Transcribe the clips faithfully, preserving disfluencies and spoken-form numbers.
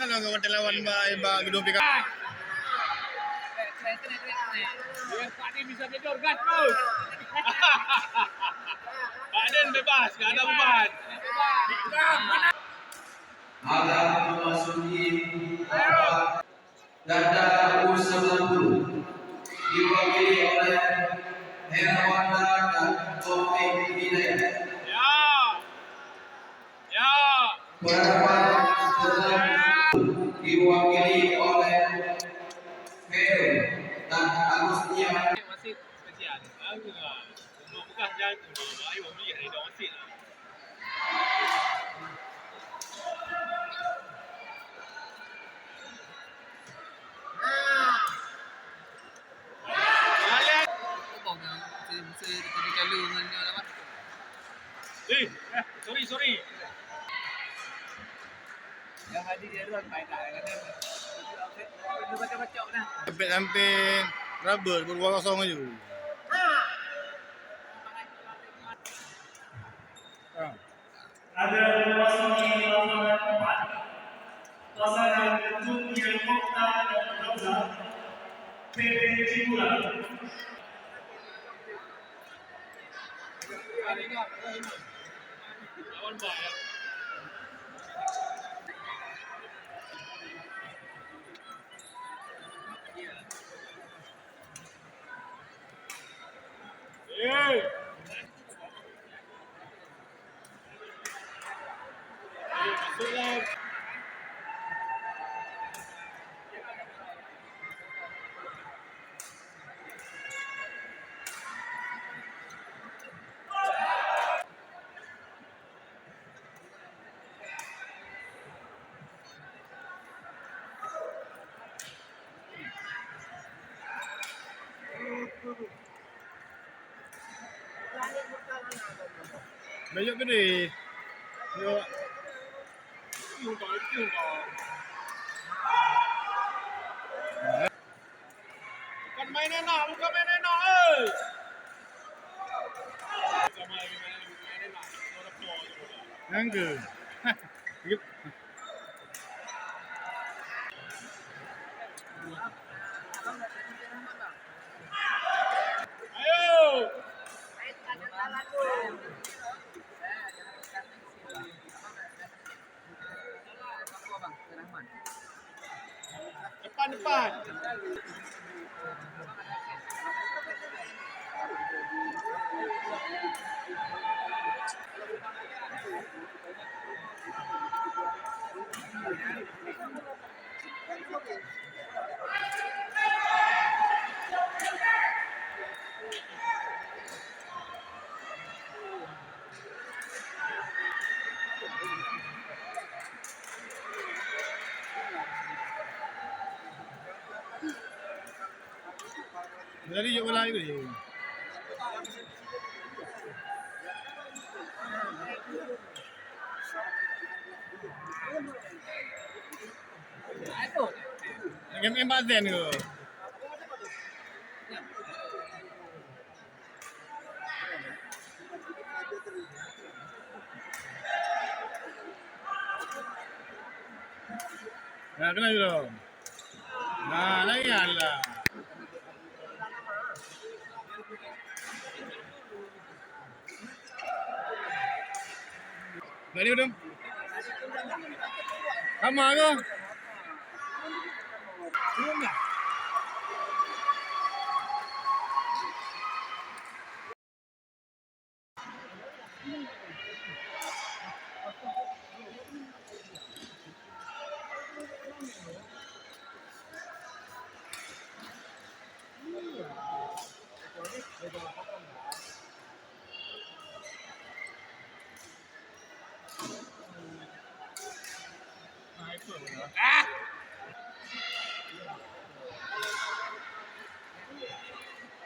Nah, lawan, lawan ba, ba gedung P K. Pak Din bisa tidur, gas terus. Pak Din bebas, gak ada beban. Akan memasuki babak ganda U sembilan puluh, diwakili oleh Herwanda dan Taufik Hidayat. Ya. Ya. Peradaban Islam diwakili oleh Ferry dan Agustia. Masih kesian. Aduh, ah. Rumah bekas jalan tu, ayo, beli, ada masih lah. Eh, eh, sorry, sorry. Sampéng-sampéng rubber, dua kosong laju. Ah. Ada memasuki lapangan empat, pasangan Cut Yang Mokhtar dan Hamzah, P P Cipularang. Bajok gede. Yo. Bukan main enak, bukan main enak, eh. Nyang ke? Ayo. Depan, depan. Lari jok bola itu je. Nak game empat zen ke? Nah, kena dulu. Nah, lagi lah. Balik dong. Sama ke?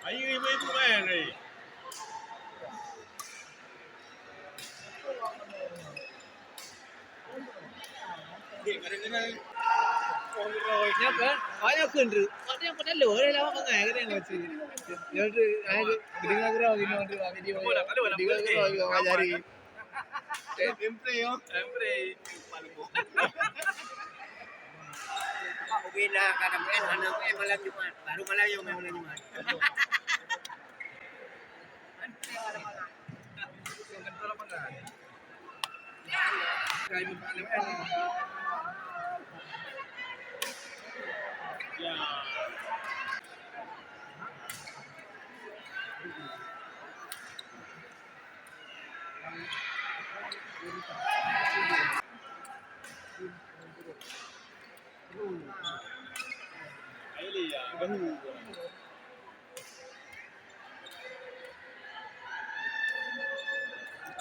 Ayo ibu-ibu main ni. Nyoe kan, awak nyoe kheun treuk. Awak nyoe peunalu lé lawak bangai, kadang macam. Nyoe treuk, ai, keudeungoe keudroe geunoe treuk bak video. Keudeungoe keudroe geunoe bak jari. Tempe, yo. Tempe. Pak Ubena ka na main, hana main malam Jumat. Baru malam nyoe main malam Jumat.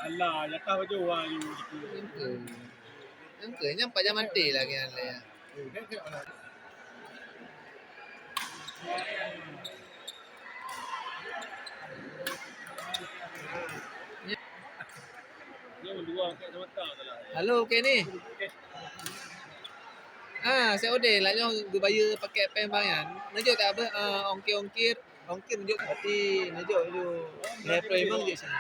Alah, nyata baju orang ni. Engke. Engke, nyang pajan manté lagi alai. Halo, okey ni. Ah, C O D lah nyoe geubayeue pakai péng bank nyan. Neujok tak beuh, ah, ongkir-ongkir, ongkir neujok, berarti neujok ju lhèe ploh limong jok sini.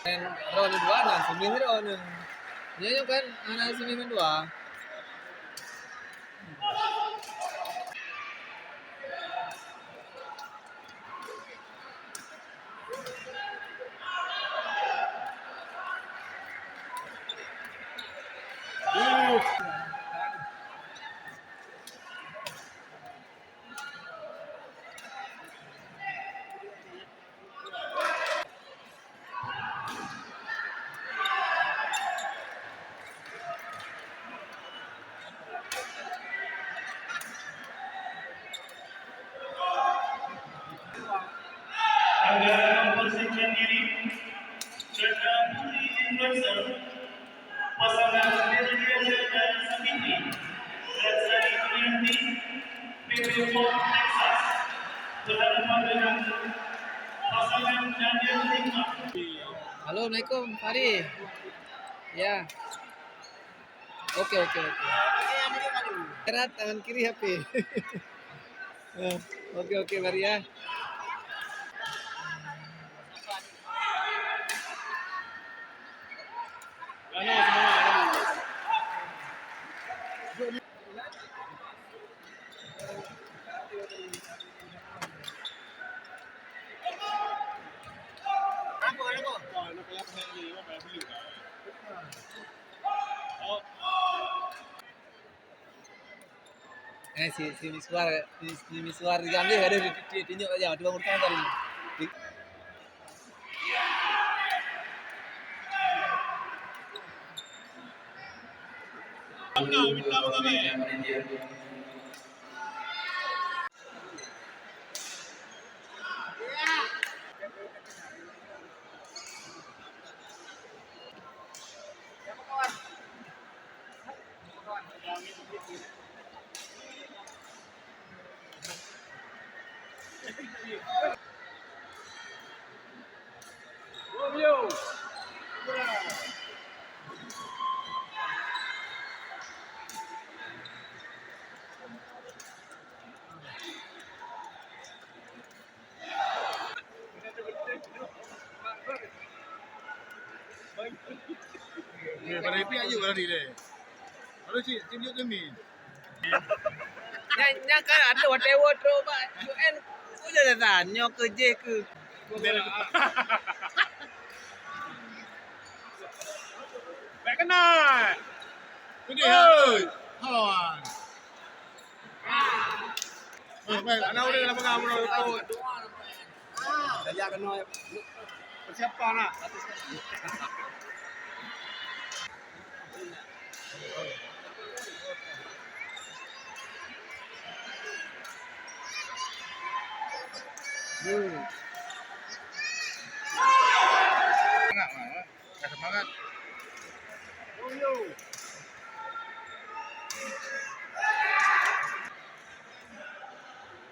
Nyan roh dua na, seumieng roh nyan. Nyan nyoe kan hana seumieng dua. Anda mempersembahkan diri, Chandra Putri Influencer, pasangan Ferdinand dan Sabiti, dan Sari Dunianti, P P Pop Texas, berhadapan dengan pasangan Daniel Lima. Halo, assalamualaikum, Fahri. Ya. Oke, oke, oke. Berat tangan kiri H P. Eh, oke, oke, Fahri ya. Eh, si, si Miswar, si, si Miswar diambil, ada di, di, ditunjuk saja, tukang urusan baru. Di- Pada ipi ayu lari deh. Baru cik, cik tunjuk demi. Nyan, nyan kan ada watèe woe trok bak U N. Udah dah, nyoe keu jih keu. Baik kenal. Ini, oi. Hawan. Eh, baik, anak udah dalam pegang, bro. Dah jak kena persiapan lah. Hmm. Semangat, semangat. Ka semangat.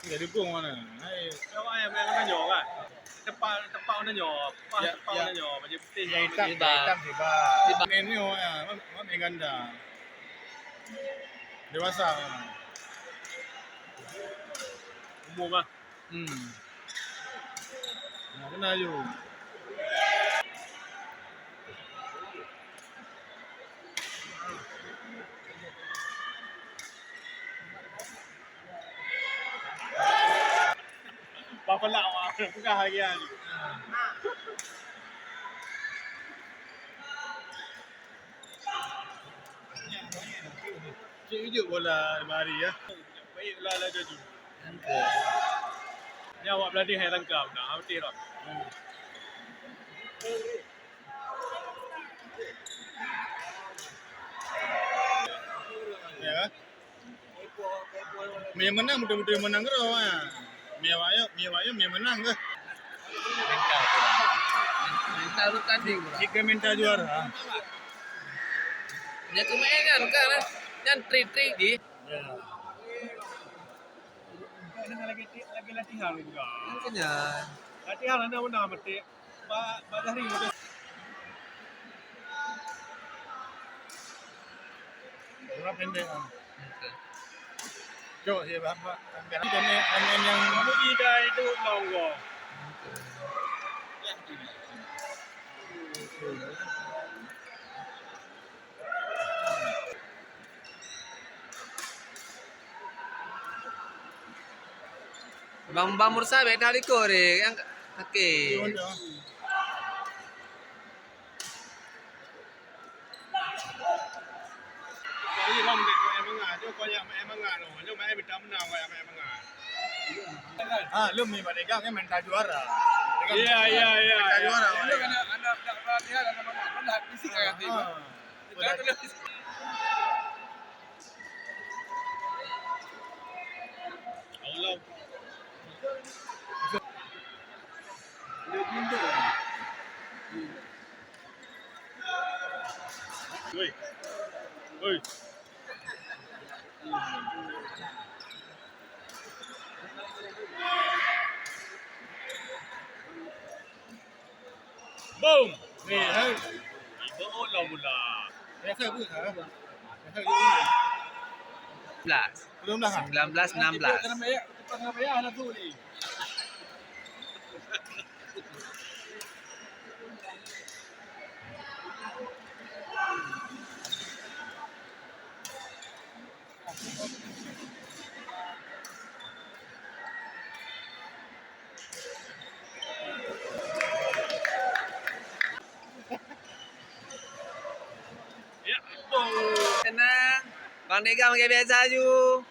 Jadi bung mana? Hai. Awak yang main tanyoe kan? Tepak, tepak tanyoe. Pas ya, tepak ya. Tanyoe, baju putih. Yang hitam, yang hitam tiba. Tiba. Main ni, oh, ya, mak, mak main ganda. Dewasa memang. Umur mah. Hmm. Nah, kena aju. Bak peulak awak peugah lagi aju. Cik ujuk bola lima hari ya. Baik lah lah jaju. Ni awak beladih hai langkah nak, beutih lah. Ya. Meunyoe meunang, beutôi-beutôi meunang keudroe, ha. Meunyoe awak nyoe, meunyoe awak nyoe, meunyoe meunang keuh. Mental kurang. Mental bertanding kurang. Jika mental juara, ha. Nyan keumain kan, kan, kan trik-trik jih. Ya. Lagi, lagi latihan juga. Makanya. Latihan ada benar betik. Ba-, ba Zahri betul. Bola pendek, ah. Betul. Cok, ya, bah, bah, pendek. Pemain, pemain yang Budi dah itu long gol. Betul. Bang, Bang Mursa bèk that likot deh, nyang sakét. Ah, lom ni bak Degam kan mental juara. Ya, ya, ya, mental juara. Lom anak, anak, anak latihan, anak mangat. Kan dah fisik kan, tim. Ah. Oi. Oi. Boom! Ni, hai. Ibu lo mula. Biasa pun, ha? Biasa pun. Belas. Belum dah, ha? Sembilan belas, enam belas. Kita kena bayar, kita kena bayar lah tu ni. Tenang. Bang Degam pakai biasa aju.